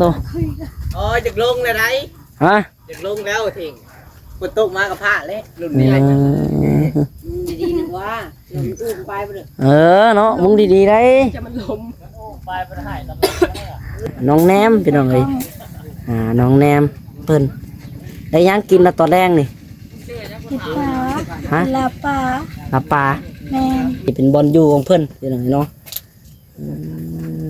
ໂຕ ໂອ້ຍ ຢາກລົງແລ້ວໃດ ຮະ ຢາກລົງແລ້ວທິງ ຝົນຕົກມາກໍພາດເລີຍ ລຸ້ນນີ້ ອືມ ດີໆນະວ່າ ລົງອູ້ມໄປບໍ່ເດີ ເອີເນາະ ມຸງດີໆໄດ ຈະມັນລົມ ອູ້ມໄປບໍ່ໄດ້ ນ້ອງແນມ ພີ່ນ້ອງເອີຍ ອ່າ ນ້ອງແນມເພິ່ນ ໄດ້ຫຍັງກິນລະຕອນແລງນີ້ ລາບປາ ຮະ ລາບປາ ລາບປາ ແມ່ນ ນີ້ເປັນບ່ອນຢູ່ຂອງເພິ່ນ ພີ່ນ້ອງເອີຍເນາະ ອືມ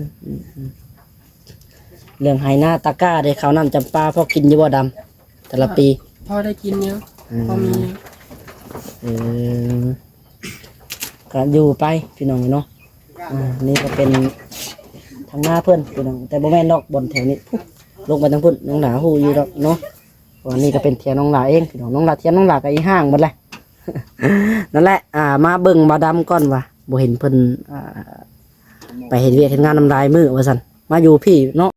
ເລື່ອງໄຮ່ນາຕາກ້າເດ້ ເຂົ້ານ້ຳຈຳປາພໍກິນຢູ່ບໍ່ດຳ ແຕ່ລະປີ? ພໍໄດ້ກິນຢູ່ ອືມ ພໍມີຢູ່ ເອີ ກະຢູ່ໄປ ພີ່ນ້ອງເນາະ ອ່າ ນີ້ກະເປັນທາງນາເພິ່ນ ພີ່ນ້ອງ ແຕ່ບໍ່ແມ່ນດອກ ບ່ອນແຖວນີ້ ພຸ້ນ ລົງໄປທາງພຸ້ນ ນ້ອງຫຼ້າຮູ້ຢູ່ດອກເນາະ ເພາະວ່ານີ້ກະເປັນຖຽງນ້ອງຫຼ້າເອງ ພີ່ນ້ອງ ນ້ອງຫຼ້າ ຖຽງນ້ອງຫຼ້າກະອີ່ຫ່າງໝົດແຫຼະ ນັ້ນແຫຼະ ອ່າ ມາເບິ່ງບ່າວດຳກ່ອນວ່າ ບໍ່ເຫັນເພິ່ນ ອ່າ ໄປເຮັດວຽກເຮັດງານນຳຫຼາຍມື້ວ່າຊັ້ນ ມາຢູ່ພີ້ເນາະ.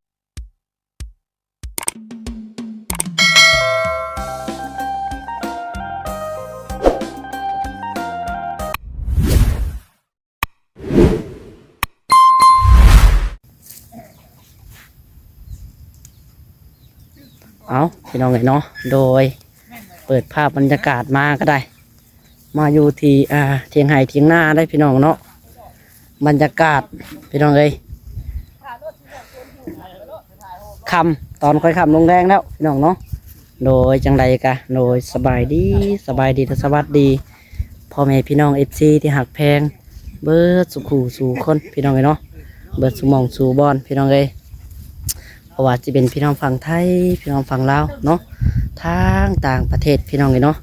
ເອົາ ພີ່ນ້ອງເອີຍເນາະ ໂດຍ ເປີດພາບບັນຍາກາດມາກໍໄດ້ ມາຢູ່ທີ່ ອ່າ ຖຽງໄຮ່ຖຽງນາໄດ໋ພີ່ນ້ອງເນາະ ບັນຍາກາດພີ່ນ້ອງເອີຍ ຄ່ຳ ຕອນຄ່ອຍຄ່ຳລົງແລງແລ້ວພີ່ນ້ອງເນາະ ໂດຍ ຈັ່ງໃດກະ ໂດຍ ສະບາຍດີ ສະບາຍດີ ແລະ ສະຫວັດດີ ພໍ່ແມ່ພີ່ນ້ອງ ເອັຟຊີ ທີ່ຮັກແພງ ເບິດສູ່ຄູ່ສູ່ຄົນ ພີ່ນ້ອງເອີຍເນາະ ເບິດສູ່ໝ່ອງສູ່ບ່ອນ ພີ່ນ້ອງເອີຍ ບໍ່ວ່າຊິເປັນພີ່ນ້ອງຝັ່ງໄທ ພີ່ນ້ອງຝັ່ງລາວເນາະ ທາງຕ່າງປະເທດ ພີ່ນ້ອງເອີຍເນາະ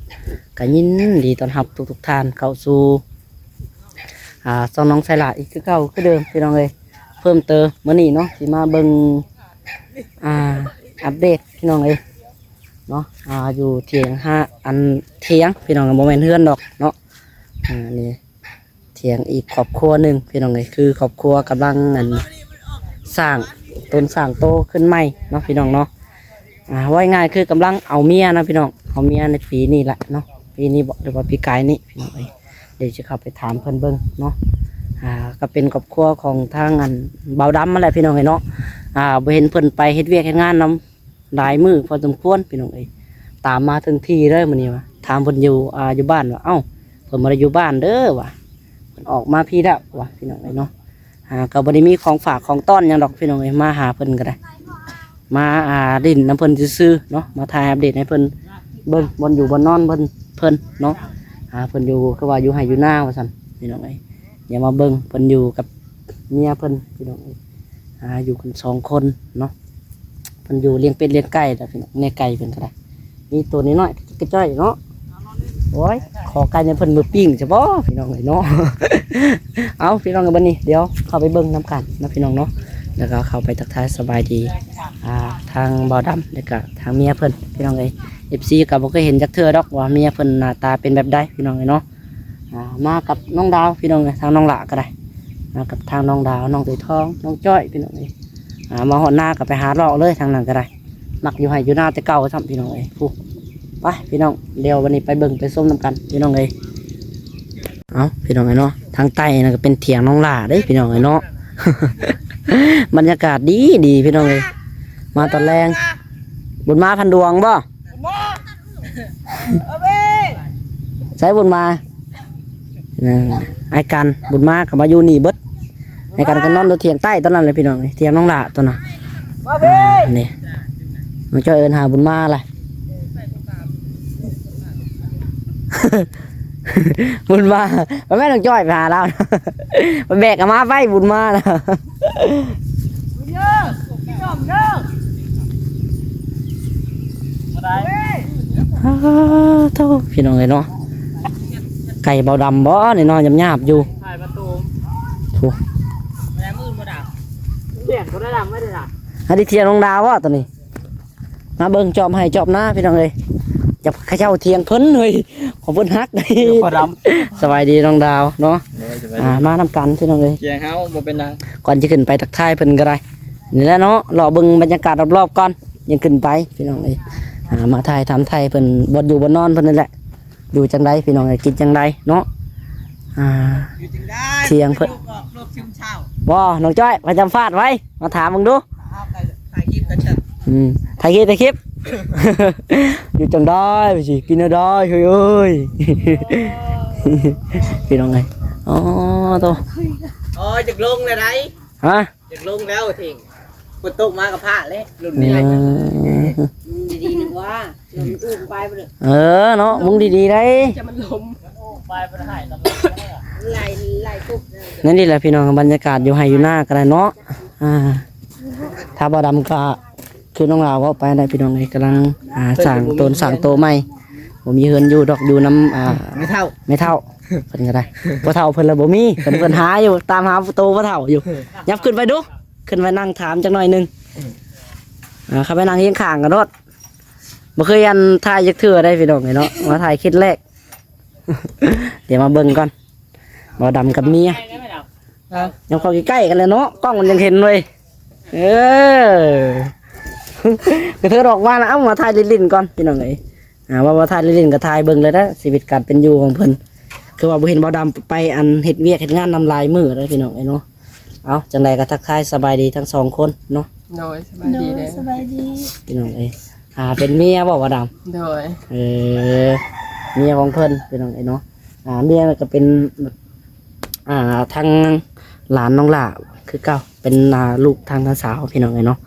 ກະຍິນດີຕ້ອນຮັບທຸກໆທ່ານເຂົ້າສູ່ ອ່າ ຊ່ອງນ້ອງໄຊລາດອີກຄືເກົ່າຄືເດີມ ພີ່ນ້ອງເອີຍ ເພີ່ມເຕີມມື້ນີ້ເນາະ ຊິມາເບິ່ງ ອ່າ ອັບເດດ ພີ່ນ້ອງເອີຍເນາະ ອ່າ ຢູ່ຖຽງ ຫາ ອັນ ຖຽງ ພີ່ນ້ອງ ບໍ່ແມ່ນເຮືອນດອກເນາະ ອ່າ ນີ້ ຖຽງອີກຄອບຄົວໜຶ່ງ ພີ່ນ້ອງເອີຍ ຄືຄອບຄົວກຳລັງ ອັນ ສ້າງຕົນສ້າງໂຕຂຶ້ນໃໝ່ເນາະ ພີ່ນ້ອງເນາະ ອ່າ ເວົ້າງ່າຍໆຄືກຳລັງເອົາເມຍນະ ພີ່ນ້ອງ ເອົາເມຍໃນປີນີ້ແຫຼະເນາະ ປີນີ້ບໍ ຫຼືວ່າປີກາຍນີ້ ພີ່ນ້ອງເອີຍ ດຽວຊິເຂົ້າໄປຖາມເພິ່ນເບິ່ງເນາະ ອ່າ ກໍເປັນຄອບຄົວຂອງທາງ ອັນ ບ່າວດຳຫັ້ນແຫຼະ ພີ່ນ້ອງເອີຍເນາະ ອ່າ ບໍ່ເຫັນເພິ່ນໄປເຮັດວຽກເຮັດງານນຳ ຫຼາຍມື້ພໍສົມຄວນພີ່ນ້ອງເອີຍ ຕາມມາເຖິງທີ່ເລີຍມື້ນີ້ວ່າ ຖາມເພິ່ນຢູ່ ອ່າ ຢູ່ບ້ານວ່າ ເອົ້າ ເພິ່ນບໍ່ໄດ້ຢູ່ບ້ານເດີວ່າ ເພິ່ນອອກມາພີ້ແລ້ວວ່າ ພີ່ນ້ອງເອີຍເນາະ ອ່າ ກໍບໍ່ໄດ້ມີຂອງຝາກຂອງຕ້ອນຫຍັງດອກພີ່ນ້ອງເອີຍ ມາຫາເພິ່ນກໍໄດ້ ມາ ອ່າ ຫຼິ້ນນຳເພິ່ນຊື່ໆເນາະ ມາຖ່າຍອັບເດດໃຫ້ເພິ່ນເບິ່ງ ບ່ອນຢູ່ບ່ອນນອນເພິ່ນ ເພິ່ນເນາະ ອ່າ ເພິ່ນຢູ່ ຄືວ່າຢູ່ໄຮ່ຢູ່ນາວ່າຊັ້ນ ພີ່ນ້ອງເອີຍ ດຽວມາເບິ່ງ ເພິ່ນຢູ່ກັບເມຍເພິ່ນ ພີ່ນ້ອງເອີຍ ອ່າ ຢູ່ກັນສອງຄົນເນາະ ເພິ່ນຢູ່ລ້ຽງເປັດລ້ຽງໄກ່ແຫຼະພີ່ນ້ອງ ໃນໄກ່ເພິ່ນກໍໄດ້ ມີໂຕນ້ອຍໆກະຈິກກະຈ່ອຍເນາະ ໂອ້ຍ ຂໍໄກ່ໃຫ້ເພິ່ນມື້ປີ້ງຊະບໍ ພີ່ນ້ອງເອີຍເນາະ ເອົາ ພີ່ນ້ອງເອີຍ ບັດນີ້ດຽວເຂົ້າໄປເບິ່ງນຳກັນເນາະ ພີ່ນ້ອງເນາະ ແລ້ວກໍເຂົ້າໄປທັກທາຍສະບາຍດີ ອ່າ ທາງບ່າວດຳ ແລ້ວກໍທາງເມຍເພິ່ນ ພີ່ນ້ອງເອີຍ ເອັຟຊີ ກໍບໍ່ເຄີຍເຫັນຈັກເທື່ອດອກວ່າເມຍເພິ່ນໜ້າຕາເປັນແບບໃດ ພີ່ນ້ອງເອີຍເນາະ ອ່າ ມາກັບນ້ອງດາວ ພີ່ນ້ອງເອີຍ ທາງນ້ອງຫຼ້າກໍໄດ້ ມາກັບທາງນ້ອງດາວ ນ້ອງເຕຍທອງ ນ້ອງຈ້ອຍ ພີ່ນ້ອງເອີຍ ອ່າ ມາຮອດນາກໍໄປຫາເລາະເລີຍ ທາງນັ້ນກໍໄດ້ ມັກຢູ່ໄຮ່ຢູ່ນາແຕ່ເກົ່າຊ້ຳ ພີ່ນ້ອງເອີຍ ພຸ້ນ ໄປ ພີ່ນ້ອງ ດຽວວັນນີ້ໄປເບິ່ງໄປຊົມນຳກັນ ພີ່ນ້ອງເອີຍ ເອົ້າ ພີ່ນ້ອງເອີຍເນາະ ທາງໃຕ້ນັ້ນກໍເປັນຖຽງນ້ອງຫຼ້າເດ້ ພີ່ນ້ອງເອີຍເນາະ ບັນຍາກາດດີໆ ພີ່ນ້ອງເອີຍ ມາຕອນແລງ ບຸນມາພັນດວງບໍ? ໃສບຸນມາ? ເອີ ອ້າຍກັນ ບຸນມາກໍມາຢູ່ນີ້ເບິດ ອ້າຍກັນກໍນອນຢູ່ຖຽງໃຕ້ຕອນນັ້ນແຫຼະພີ່ນ້ອງ ຖຽງນ້ອງຫຼ້າຕອນນັ້ນ ນີ້ ນ້ອງຈ້ອຍເອີ້ນຫາບຸນມາລະ ບຸນມາ ບໍ່ແມ່ນນ້ອງຈ້ອຍໄປຫາລາວ ໄປແບກອາມາໄປບຸນມາລະ. ອ້າໂທ້ ພີ່ນ້ອງເອີຍເນາະ ໄກ່ເບົາດຳບໍ່ນີ້ເນາະ ຫຍາບໆຢູ່ ຖ່າຍປະຕູ ໂທ້ ແດດບໍ່ໄດ້ດຳ ແດດບໍ່ໄດ້ດຳ ອັນນີ້ຖຽງນ້ອງດາວບໍ່ຕົວນີ້ ມາເບິ່ງຈອມໄຮ່ຈອມນາພີ່ນ້ອງເອີຍ ຈະເຂົາເຈົ້າຖຽງເພິ່ນເຮີ້ຍ ຂອງເພິ່ນຮັກ ສະບາຍດີນ້ອງດາວເນາະ ໂດຍ ສະບາຍດີ ອ່າ ມານຳກັນພີ່ນ້ອງເອີຍ ຖຽງເຮົາບໍ່ເປັນຫຍັງ ກ່ອນຈະຂຶ້ນໄປທັກທາຍເພິ່ນກໍໄດ້ ນີ້ແຫຼະເນາະ ເລາະເບິ່ງບັນຍາກາດຮອບໆກ່ອນ ຍັງຂຶ້ນໄປພີ່ນ້ອງເອີຍ ອ່າ ມາຖ່າຍທຳໄທເພິ່ນ ບ່ອນຢູ່ບ່ອນນອນເພິ່ນນີ້ແຫຼະ ຢູ່ຈັ່ງໃດພີ່ນ້ອງເອີຍ ກິນຈັ່ງໃດເນາະ ອ່າ ຢູ່ຈັ່ງໃດ ຖຽງເພິ່ນ ຢູ່ກັບໂລກຊຶມເສົ້າ ບໍ່ ນ້ອງຈ້ອຍ ໄປສຳພາດໄວ້ ມາຖາມເບິ່ງດູ ເອົາໄປຖ່າຍຄລິບກັນ ອືມ ຖ່າຍຄລິບ ຖ່າຍຄລິບ ຢູ່ຈັ່ງໃດ ວ່າຊິກິນແນວໃດ ເຮີ້ຍເອີຍ ພີ່ນ້ອງເອີຍ. ອໍ ໂຕ ອໍ ຢາກລົງແລ້ວໃດ໋ ຮະ ຢາກລົງແລ້ວທິງ ຝົນຕົກມາກໍພາດເລີຍ ລຸ້ນນີ້ ອືມ ອືມ ດີໆ ນະວ່າ ເອີ ເນາະ ມຸງດີໆ ໄດ໋ ຈະມັນລົມ ໄປບໍ່ໄດ້ ໄລ່ ໄລ່ປຸບເລີຍ. ນັ້ນນີ້ແຫຼະພີ່ນ້ອງ ບັນຍາກາດຢູ່ໄຮ່ຢູ່ນາກໍໄດ້ເນາະ. ອ່າ ຖ້າບໍ່ດຳກໍ ຄືນ້ອງລາວເວົ້າໄປແຫຼະພີ່ນ້ອງເອີຍ ກຳລັງ ອ່າ ສ້າງຕົນສ້າງໂຕໃໝ່ ບໍ່ມີເຮືອນຢູ່ດອກ ຢູ່ນຳ ອ່າ ແມ່ເຖົ້າ ແມ່ເຖົ້າເພິ່ນກໍໄດ້ ພໍ່ເຖົ້າເພິ່ນລະບໍ່ມີ ເພິ່ນ ເພິ່ນຫາຢູ່ ຕາມຫາໂຕພໍ່ເຖົ້າຢູ່. ຫຍັບຂຶ້ນໄປດູ ຂຶ້ນໄປນັ່ງຖາມຈັກໜ້ອຍໜຶ່ງ. ອ່າ ເຂົ້າໄປນັ່ງຮຽງຂ້າງກັນໂລດ. ບໍ່ເຄີຍອັນຖ່າຍຈັກເທື່ອໄດ໋ພີ່ນ້ອງເອີຍເນາະ ມາຖ່າຍຄລິບແລກ. ດຽວມາເບິ່ງກ່ອນ ບໍ່ດຳກັບເມຍ ເອົ້າ ຍັງເຂົ້າໃກ້ໆ ກັນແຫຼະເນາະ ກ້ອງມັນຍັງເຫັນເວີຍ. ເອີ ກະເທີດອອກມາລະ ເອົາ ມາຖ່າຍຫຼິ້ນໆ ກ່ອນພີ່ນ້ອງເອີຍ. ອ່າ ວ່າ ວ່າຖ່າຍຫຼິ້ນໆ ກໍຖ່າຍເບິ່ງເລີຍນະ ຊີວິດການເປັນຢູ່ຂອງເພິ່ນ. ຄືວ່າບໍ່ເຫັນບໍ່ດຳໄປອັນເຮັດວຽກເຮັດງານນຳຫຼາຍມື້ແລ້ວພີ່ນ້ອງເອີຍເນາະ. ເອົາ ຈັ່ງໃດກໍທັກທາຍສະບາຍດີທັງສອງຄົນເນາະ. ໂດຍ ສະບາຍດີເດີ ໂດຍ ສະບາຍດີພີ່ນ້ອງເອີຍ. ອ່າ ເປັນເມຍບໍ່ ບໍ່ດຳ? ໂດຍ ເອີ ເມຍຂອງເພິ່ນພີ່ນ້ອງເອີຍເນາະ. ອ່າ ເມຍກໍເປັນ ອ່າ ທາງຫຼານນ້ອງຫຼ້າຄືເກົ່າ ເປັນ ອ່າ ລູກທາງນ້າສາວພີ່ນ້ອງເອີຍເນາະ.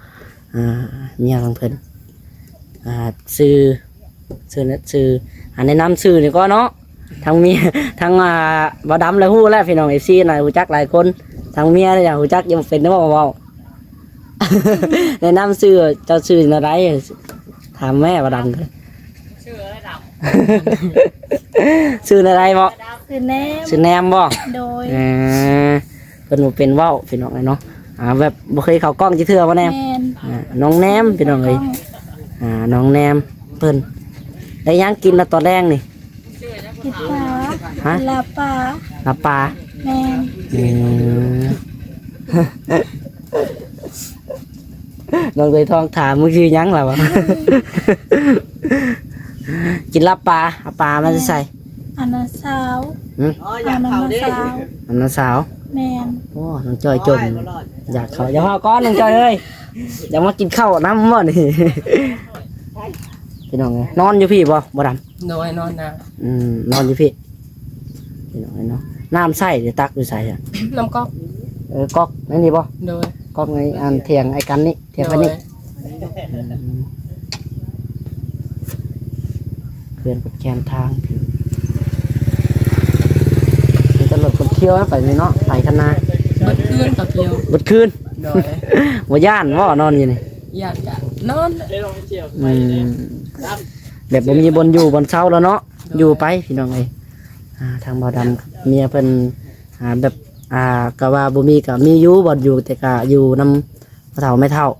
ອ່າ ເມຍຂອງເພິ່ນ ອ່າ ຊື່ ຊື່ ຊື່ ອ່າ ແນະນຳຊື່ນີ້ກ່ອນເນາະ. ທັງເມຍ ທັງ ອ່າ ບ່າວດຳລະຮູ້ແລ້ວພີ່ນ້ອງ ເອັຟຊີນະຮູ້ຈັກຫຼາຍຄົນ ທັງເມຍນະຢາກຮູ້ຈັກ ຢ່າເປັນເວົ້າ ເວົ້າ ແນະນຳຊື່ ເຈົ້າຊື່ແນວໃດ ຖາມແມ່ບ່າວດຳ. ຊື່ອະໄລດຳ? ຊື່ແນວໃດເບາະ? ຊື່ແນມ ຊື່ແນມບໍ່? ໂດຍ ເອີ ເພິ່ນບໍ່ເປັນເວົ້າພີ່ນ້ອງເອີຍເນາະ. ອ່າ ແບບບໍ່ເຄີຍເຂົ້າກ້ອງຈັກເທື່ອບໍ່ແນມ? ແມ່ນ ອ່າ ນ້ອງແນມພີ່ນ້ອງເອີຍ. ອ່າ ນ້ອງແນມເພິ່ນ ໄດ້ຫຍັງກິນລະຕອນແລງນີ້? ກິນປາ ຮະ? ລາບປາ ລາບປາ ແມ່ນ ອືມ ນ້ອງເຄີຍທອງຖາມ ມຶງຊື່ຫຍັງລະວະ? ກິນລາບປາ ເອົາປາມາແຕ່ໃສ? ອັນນາຊາວ ຫຶ? ອັນນາຊາວ ອັນນາຊາວ ແມ່ນ. ໂອ້ ນ້ອງຈ້ອຍຈົ່ມ ຢາກເຂົ້າ ຢ່າເວົ້າກ່ອນນ້ອງຈ້ອຍເອີຍ ຢາກມາກິນເຂົ້ານຳບໍ່ນີ້ ພີ່ນ້ອງເອີຍ. ນອນຢູ່ພີ້ບໍ່ ບໍ່ດຳ? ໂດຍ ນອນນະ ອືມ ນອນຢູ່ພີ້ ພີ່ນ້ອງເອີຍເນາະ. ນ້ຳໃຊ້ນີ້ຕັກຢູ່ໃສອະ? ນ້ຳກັອກ ເອີ ກັອກໃນນີ້ບໍ່? ໂດຍ ກັອກໃນອັນຖຽງອ້າຍກັນນີ້ ຖຽງໄປນີ້ ໂດຍ ອືມ ເພື່ອນເພິ່ນແຄມທາງ ມີແຕ່ລົດຄົນທ່ຽວໄປນີ້ເນາະ ໄປຄັນນາ ເບິດຄືນກໍທ່ຽວ ເບິດຄືນ ໂດຍ ບໍ່ຢ້ານບໍ່ນອນຢູ່ນີ້? ຢ້ານກະນອນ ອືມ ແບບບໍ່ມີບ່ອນຢູ່ບ່ອນເຊົາແລ້ວເນາະ ໂດຍ ຢູ່ໄປພີ່ນ້ອງເອີຍ. ອ່າ ທາງບ່າວດຳເມຍເພິ່ນ ອ່າ ແບບ ອ່າ ກະວ່າບໍ່ມີກະມີຢູ່ບ່ອນຢູ່ ແຕ່ກະຢູ່ນຳພໍ່ເຖົ້າແມ່ເຖົ້າ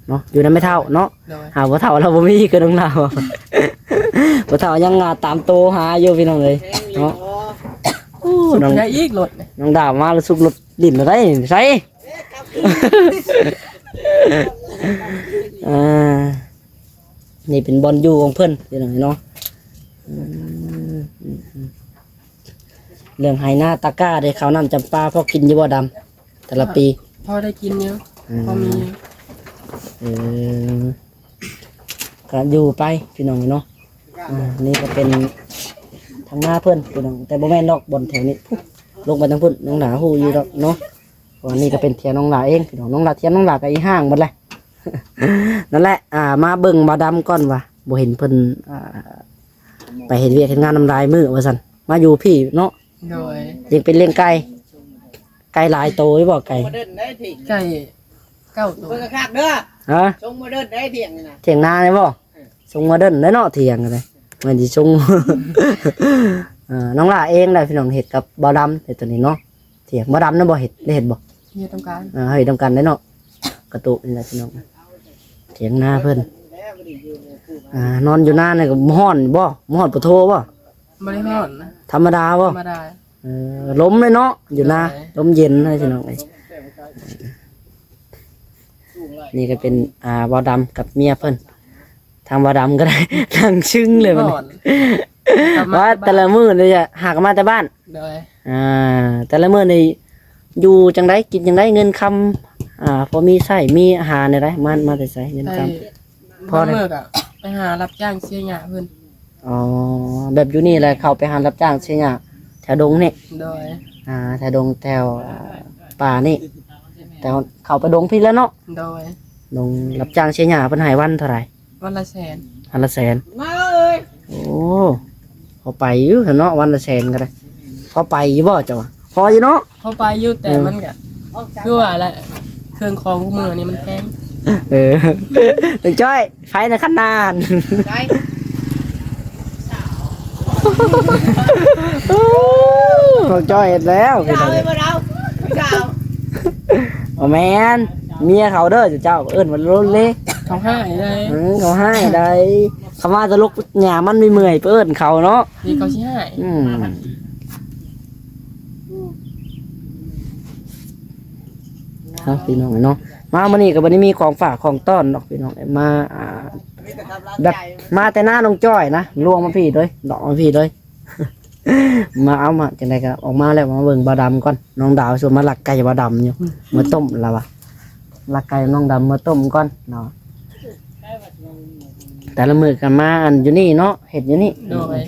ເນາະ ຢູ່ນຳແມ່ເຖົ້າເນາະ ໂດຍ ຫາພໍ່ເຖົ້າລາວບໍ່ມີຄືນ້ອງລາວ ພໍ່ເຖົ້າຍັງ ອ່າ ຕາມໂຕຫາຢູ່ພີ່ນ້ອງເອີຍເນາະ. ໂອ້ ນ້ອງ ໄດ້ອີກລົດ ນ້ອງດາວມາແລ້ວ ສຸກລົດຫຼິ້ນແລ້ວໄດ໋ ໃສ ອ່າ ນີ້ເປັນບ່ອນຢູ່ຂອງເພິ່ນພີ່ນ້ອງເນາະ. ອືມ ເລື່ອງໄຮ່ນາຕາກ້າເດ້ ເຂົ້ານ້ຳຈຳປາພໍກິນຢູ່ບໍ່ດຳ ແຕ່ລະປີ? ພໍໄດ້ກິນຢູ່ ອືມ ພໍມີຢູ່ ເອີ ກະຢູ່ໄປພີ່ນ້ອງເນາະ. ອ່າ ນີ້ກະເປັນທາງນາເພິ່ນພີ່ນ້ອງ ແຕ່ບໍ່ແມ່ນດອກ ບ່ອນແຖວນີ້ ພຸ້ນ ລົງໄປທາງພຸ້ນ ນ້ອງຫຼ້າຮູ້ຢູ່ດອກເນາະ. ອັນນີ້ກະເປັນຖຽງນ້ອງຫຼ້າເອງພີ່ນ້ອງ ນ້ອງຫຼ້າ ຖຽງນ້ອງຫຼ້າກະອີ່ຫ່າງໝົດແຫຼະ. ນັ້ນແຫຼະ ອ່າ ມາເບິ່ງບ່າວດຳກ່ອນວ່າ ບໍ່ເຫັນເພິ່ນ ອ່າ ໄປເຮັດວຽກເຮັດງານນຳຫຼາຍມື້ວ່າຊັ້ນ ມາຢູ່ພີ້ເນາະ. ໂດຍ ລ້ຽງເປັດລ້ຽງໄກ່ ໄກ່ຫຼາຍໂຕຢູ່ບໍ່? ໄກ່ ໄກ່ເກົ້າໂຕ ເບິ່ງຄັກໆເດີ ຮະ ຊົງໂມເດີນໄດ້ຖຽງນີ້ນະ ຖຽງນານີ້ບໍ່? ຊົງໂມເດີນໄດ້ເນາະ ຖຽງກໍໄດ້ ແມ່ນຊິຊົງ ເອີ ນ້ອງຫຼ້າເອງໄດ໋ພີ່ນ້ອງ ເຮັດກັບບ່າວດຳເຮັດໂຕນີ້ເນາະ. ຖຽງບ່າວດຳນະບໍ່ເຮັດ ໄດ້ເຮັດບໍ່? ເຮັດນຳກັນ ເອີ ເຮັດນຳກັນໄດ້ເນາະ ກະຕຸກນີ້ແຫຼະພີ່ນ້ອງ ຖຽງນາເພິ່ນ. ອ່າ ນອນຢູ່ນານີ້ກະບໍ່ຮ້ອນບໍ່? ບໍ່ຮ້ອນປະໂທບໍ່? ບໍ່ໄດ້ຮ້ອນນະ ທຳມະດາບໍ່? ທຳມະດາ ເອີ ລົມເລີຍເນາະ ຢູ່ນາ ໂດຍ ລົມເຢັນເລີຍພີ່ນ້ອງເອີຍ. ນີ້ກະເປັນ ອ່າ ບ່າວດຳກັບເມຍເພິ່ນ ທາງບ່າວດຳກໍໄດ້ ນັ່ງຊຶ້ງເລີຍບັດນີ້ ຮ້ອນ ວ່າແຕ່ລະມື້ນີ້ຫາກັນມາແຕ່ບ້ານ ໂດຍ ອ່າ ແຕ່ລະມື້ນີ້ຢູ່ຈັ່ງໃດ ກິນຈັ່ງໃດ ເງິນຄຳ ອ່າ ພໍມີໃຊ້ມີຫາແນວໃດ? ມາ ມາແຕ່ໃສເງິນຄຳ? ໄປ ພໍ ບາງມື້ກໍໄປຫາຮັບຈ້າງເສຍຫຍ້າເພິ່ນ. ອໍ ແບບຢູ່ນີ້ແຫຼະ ເຂົ້າໄປຫາຮັບຈ້າງເສຍຫຍ້າແຖວດົງນີ້? ໂດຍ. ອ່າ ແຖວດົງ ແຖວ ອ່າ ປ່ານີ້ ແຖວເຂົ້າໄປດົງພີ້ແຫຼະເນາະ? ໂດຍ. ດົງ ຮັບຈ້າງເສຍຫຍ້າ ເພິ່ນໃຫ້ວັນເທົ່າໃດ? ວັນລະແສນ. ວັນລະແສນ. ມາເອີຍ ໂອ້ ພໍໄປຢູ່ເນາະ ວັນລະແສນກໍໄດ້. ພໍໄປຢູ່ບໍ່ເຈົ້າວ່າ? ພໍຢູ່ເນາະ. ພໍໄປຢູ່ ແຕ່ ເອີ ມັນກໍຄືວ່າແຫຼະ ເຄື່ອງຂອງຄູ່ມື້ນີ້ມັນແພງ. ເອີ ເປັນຈ້ອຍ ໄຟໃນຄັນນານ ໄຟ ຂອງຈ້ອຍເຮັດແລ້ວ. ຜູ້ສາວ ເອີ ບໍ່ເອົາ ຜູ້ສາວ ບໍ່ແມ່ນ ເມຍເຂົາເດີ ເຈົ້າເອີ້ນວ່າໂລເລ. ເຂົາຮ້າຍໄດ໋. ເອີ ເຂົາຮ້າຍໄດ໋. ຄຳວ່າຕະຫຼົກຍາມມັນເມື່ອຍໆ ໄປເອີ້ນເຂົາເນາະ. ນີ້ເຂົາຊິຮ້າຍ. ອືມ ເອົາ ພີ່ນ້ອງເນາະ ມາມື້ນີ້ກໍບໍ່ໄດ້ມີຂອງຝາກຂອງຕ້ອນດອກ ພີ່ນ້ອງ. ມາ ອ່າ ແບບມາແຕ່ໜ້ານ້ອງຈ້ອຍນະ ລວງມາພີ້ເລີຍ ດອກມາພີ້ເລີຍ. ມາ ເອົາ ມາ ຈັ່ງໃດກໍອອກມາແລ້ວ ມາເບິ່ງບ່າວດຳກ່ອນ. ນ້ອງດາວຊວນມາລັກໄກ່ບ່າວດຳຢູ່ ອືມ ເມືອຕົ້ມລາວວ່າ ລັກໄກ່ນ້ອງດຳເມືອຕົ້ມກ່ອນເນາະ. ແຕ່ລະມື້ກໍມາອັນຢູ່ນີ້ເນາະ ເຮັດຢູ່ນີ້. ໂດຍ.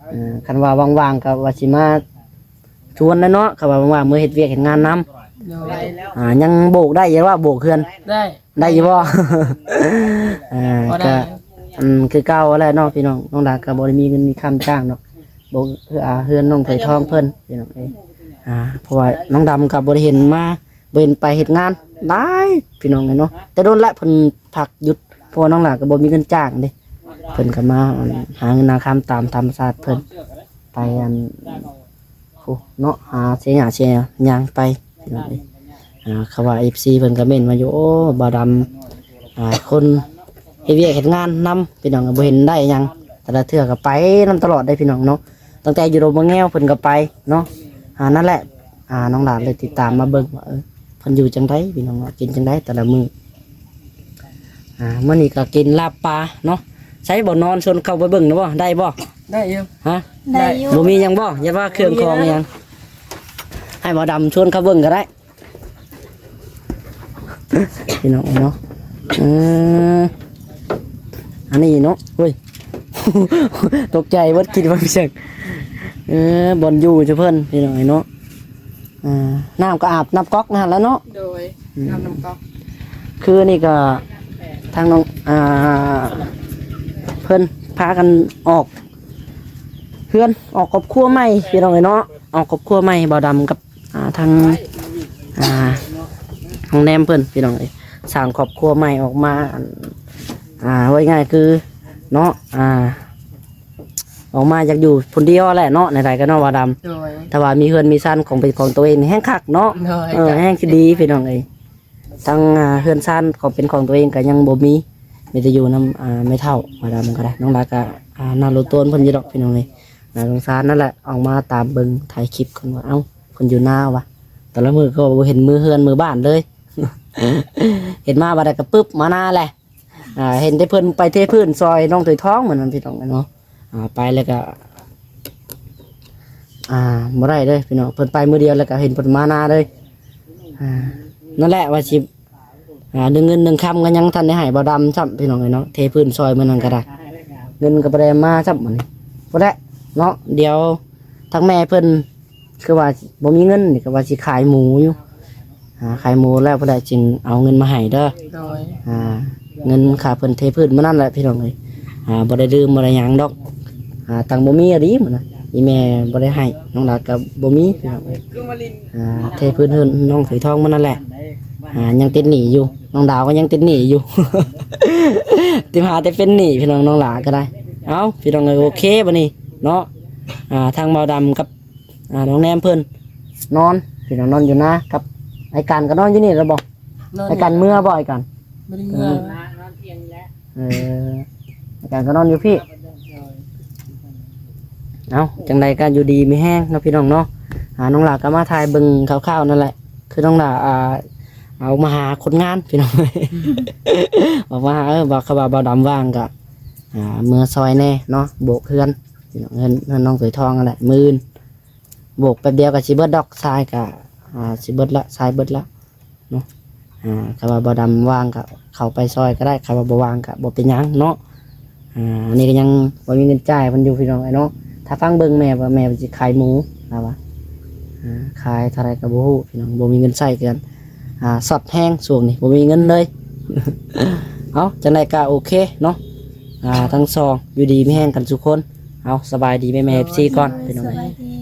ເອີ ຄັນວ່າວ່າງໆກໍວ່າຊິມາຊວນແຫຼະເນາະ ຄັນວ່າວ່າງໆ ເມືອເຮັດວຽກເຮັດງານນຳ. ໂດຍ. ອ່າ ຍັງໂບກໄດ້ຢູ່ວ່າ ໂບກເຮືອນ ໄດ້ ໄດ້ຢູ່ບໍ່? ອ່າ ກໍ ອືມ ຄືເກົ່າແຫຼະເນາະ ພີ່ນ້ອງ. ນ້ອງດາກໍບໍ່ໄດ້ມີເງິນມີຄຳຈ້າງດອກ ໂບກ ອ່າ ເຮືອນນ້ອງຖອຍທອງເພິ່ນ ພີ່ນ້ອງເອີຍ. ອ່າ ເພາະວ່ານ້ອງດຳກໍບໍ່ໄດ້ເຫັນມາ ບໍ່ເຫັນໄປເຮັດງານຫຼາຍ ພີ່ນ້ອງເອີຍເນາະ ແຕ່ດົນລະເພິ່ນພັກຢຸດ ເພາະວ່ານ້ອງຫຼ້າກໍບໍ່ມີເງິນຈ້າງເດ້ ເພິ່ນກໍມາ ອັນ ຫາເງິນຫາຄຳຕາມທຳມະຊາດເພິ່ນ ໄປ ອັນ ໂອ້ ເນາະ ຫາເສຍຫຍ້າເສຍຫຍັງໄປ ພີ່ນ້ອງເອີຍ. ອ່າ ເຂົາວ່າເອັຟຊີເພິ່ນກໍເມັ້ນມາຢູ່ ໂອ້ ບ່າວດຳ ອ່າ ຄົນເຮັດວຽກເຮັດງານນຳ ພີ່ນ້ອງ ບໍ່ເຫັນໄດ້ຫຍັງ ແຕ່ລະເທື່ອກໍໄປນຳຕະຫຼອດເດ້ ພີ່ນ້ອງເນາະ. ຕັ້ງແຕ່ຢູ່ດົງມະແງວເພິ່ນກໍໄປເນາະ. ອ່າ ນັ້ນແຫຼະ ອ່າ ນ້ອງຫຼ້າເລີຍຕິດຕາມມາເບິ່ງວ່າ ເອີ ເພິ່ນຢູ່ຈັ່ງໃດ ພີ່ນ້ອງເນາະ ກິນຈັ່ງໃດແຕ່ລະມື້. ອ່າ ມື້ນີ້ກໍກິນລາບປາເນາະ. ໃສບໍ່ ນອນຊວນເຂົ້າໄປເບິ່ງນະບໍ່ ໄດ້ບໍ່? ໄດ້ຢູ່. ຮະ? ໄດ້ຢູ່. ບໍ່ມີຫຍັງບໍ່? ຢ່າວ່າເຄື່ອງຂອງຫຍັງ ໃຫ້ບ່າວດຳຊວນເຂົ້າເບິ່ງກໍໄດ້. ພີ່ນ້ອງເນາະ ເອີ ອັນນີ້ເນາະ ໂອ້ຍ ຕົກໃຈເບິດ ຄິດວ່າເປັນຫຍັງ. ເອີ ບ່ອນຢູ່ເຈົ້າເພິ່ນ ພີ່ນ້ອງເນາະ. ອ່າ ນ້ຳກໍອາບນ້ຳກັອກນັ້ນແຫຼະເນາະ. ໂດຍ. ອືມ ອາບນ້ຳກັອກ. ຄືນີ້ກໍທາງນ້ອງ ອ່າ ເພິ່ນພາກັນອອກເຮືອນ ອອກຄອບຄົວໃໝ່ ພີ່ນ້ອງເອີຍເນາະ ອອກຄອບຄົວໃໝ່ ບ່າວດຳກັບ ອ່າ ທາງ ອ່າ ນ້ອງແນມເພິ່ນ ພີ່ນ້ອງເອີຍ ສ້າງຄອບຄົວໃໝ່ອອກມາ ອັນ ອ່າ ເວົ້າງ່າຍໆຄືເນາະ ອ່າ ອອກມາຢາກຢູ່ຄົນດຽວແຫຼະເນາະ ໃນໃດກໍເນາະ ບ່າວດຳ. ໂດຍ. ຖ້າວ່າມີເຮືອນມີຊານຂອງເປັນຂອງຕົວເອງແຮ່ງຄັກເນາະ. ໂດຍ. ເອີ ແຮ່ງຊິດີ ພີ່ນ້ອງເອີຍ. ທັງ ອ່າ ເຮືອນຊານຂອງເປັນຂອງຕົວເອງກໍຍັງບໍ່ມີ ມີແຕ່ຢູ່ນຳ ອ່າ ແມ່ເຖົ້າ ວ່າດຳກໍໄດ້ ນ້ອງດາກໍ ອ່າ ໜ້າໂລໂຕນເພິ່ນຢູ່ດອກ ພີ່ນ້ອງເອີຍ. ໜ້າສົງສານນັ້ນແຫຼະ ອອກມາຕາມເບິ່ງ ຖ່າຍຄລິບເພິ່ນວ່າ ເອົ້າ ເພິ່ນຢູ່ນາວ່າ ແຕ່ລະມື້ກໍບໍ່ເຫັນມືເຮືອນມືບ້ານເລີຍ ເຫັນມາບາດໃດກໍປຶບມານາແຫຼະ. ອ່າ ເຫັນແຕ່ເພິ່ນໄປເທພື້ນຊ່ອຍນ້ອງຖອຍທອງມື້ນັ້ນ ພີ່ນ້ອງເນາະ. ອ່າ ໄປແລ້ວກໍ ອ່າ ບໍ່ໄດ້ເດ້ພີ່ນ້ອງ ເພິ່ນໄປມື້ດຽວແລ້ວກໍເຫັນເພິ່ນມານາເລີຍ. ອ່າ ນັ້ນແຫຼະວ່າຊິ ອ່າ ເລື່ອງເງິນເລື່ອງຄຳກໍຍັງທັນໄດ້ໃຫ້ບ່າວດຳຊ້ຳ ພີ່ນ້ອງເອີຍເນາະ. ເທພື້ນຊ່ອຍມື້ນັ້ນກໍໄດ້ ເງິນກໍບໍ່ໄດ້ມາຊ້ຳ ມື້ນີ້ບໍ່ໄດ້ເນາະ. ດຽວທາງແມ່ເພິ່ນ ຄືວ່າບໍ່ມີເງິນນີ້ ກໍວ່າຊິຂາຍໝູຢູ່ ຫາຂາຍໝູແລ້ວພຸ້ນແຫຼະຈຶ່ງເອົາເງິນມາໃຫ້ເດີ. ໂດຍ. ອ່າ ເງິນຄ່າເພິ່ນເທພື້ນມື້ນັ້ນແຫຼະ ພີ່ນ້ອງເອີຍ. ອ່າ ບໍ່ໄດ້ດື່ມບໍ່ໄດ້ຫຍັງດອກ ອ່າ ຕັງບໍ່ມີອີ່ຫຼີມື້ນັ້ນ ອີ່ແມ່ບໍ່ໄດ້ໃຫ້ ນ້ອງດາກໍບໍ່ມີ ພີ່ນ້ອງເອີຍ. ອ່າ ເທພື້ນເຮືອນນ້ອງຖອຍທອງມື້ນັ້ນແຫຼະ. ອ່າ ຍັງຕິດໜີ້ຢູ່ ນ້ອງດາວກໍຍັງຕິດໜີ້ຢູ່ ຕິມຫາແຕ່ເປັນໜີ້ ພີ່ນ້ອງ ນ້ອງຫຼ້າກໍໄດ້. ເອົ້າ ພີ່ນ້ອງເອີຍ ໂອເຄ ບັດນີ້ເນາະ. ອ່າ ທາງບ່າວດຳກັບ ອ່າ ນ້ອງແນມເພິ່ນນອນ ພີ່ນ້ອງ ນອນຢູ່ນາ ກັບອ້າຍການກໍນອນຢູ່ນີ້ແລ້ວບໍ່? ນອນຢູ່. ອ້າຍການເມືອບໍ່? ອ້າຍການບໍ່ໄດ້ເມືອ. ເອີ ເອີ ອາຈານກໍນອນຢູ່ພີ້. ເອົ້າ ຈັ່ງໃດກໍຢູ່ດີມີແຮງເນາະ ພີ່ນ້ອງເນາະ. ອ່າ ນ້ອງຫຼ້າກໍມາຖ່າຍເບິ່ງຄ່າວໆນັ້ນແຫຼະ ຄືນ້ອງຫຼ້າ ອ່າ ອອກມາຫາຄົນງານ ພີ່ນ້ອງ ອອກມາຫາ ເອີ ວ່າ ເຂົາວ່າບ່າວດຳວ່າງກໍ ອ່າ ເມືອຊ່ອຍແດ່ເນາະ ໂບກເຮືອນ ພີ່ນ້ອງ ເຮືອນ ເຮືອນນ້ອງຖອຍທອງນັ້ນແຫຼະ ມື້ອື່ນ ໂບກແປັບດຽວກໍຊິເບິດດອກ ຊາຍກໍ ອ່າ ຊິເບິດລະ ຊາຍເບິດລະເນາະ. ອ່າ ຖ້າວ່າບໍ່ດຳວ່າງກໍເຂົ້າໄປຊ່ອຍກໍໄດ້ ຖ້າວ່າບໍ່ວ່າງກໍບໍ່ເປັນຫຍັງເນາະ. ອ່າ ອັນນີ້ກໍຍັງບໍ່ມີເງິນຈ່າຍເພິ່ນຢູ່ ພີ່ນ້ອງເອີຍເນາະ. ຖ້າຟັງເບິ່ງແມ່ວ່າແມ່ເພິ່ນຊິຂາຍໝູ ລາວວ່າ ອ່າ ຂາຍເທົ່າໃດກໍບໍ່ຮູ້ ພີ່ນ້ອງ ບໍ່ມີເງິນໃຊ້ຄືກັນ. ອ່າ ຊັອດແຮງຊ່ວງນີ້ ບໍ່ມີເງິນເລີຍ. ເອົາ ຈັ່ງໃດກໍໂອເຄເນາະ. ອ່າ ທັງສອງຢູ່ດີມີແຮງກັນສູ່ຄົນ. ເອົາ ສະບາຍດີແມ່ໆ ເອັຟຊີ ກ່ອນ ໂດຍ ພີ່ນ້ອງ ສະບາຍດີ.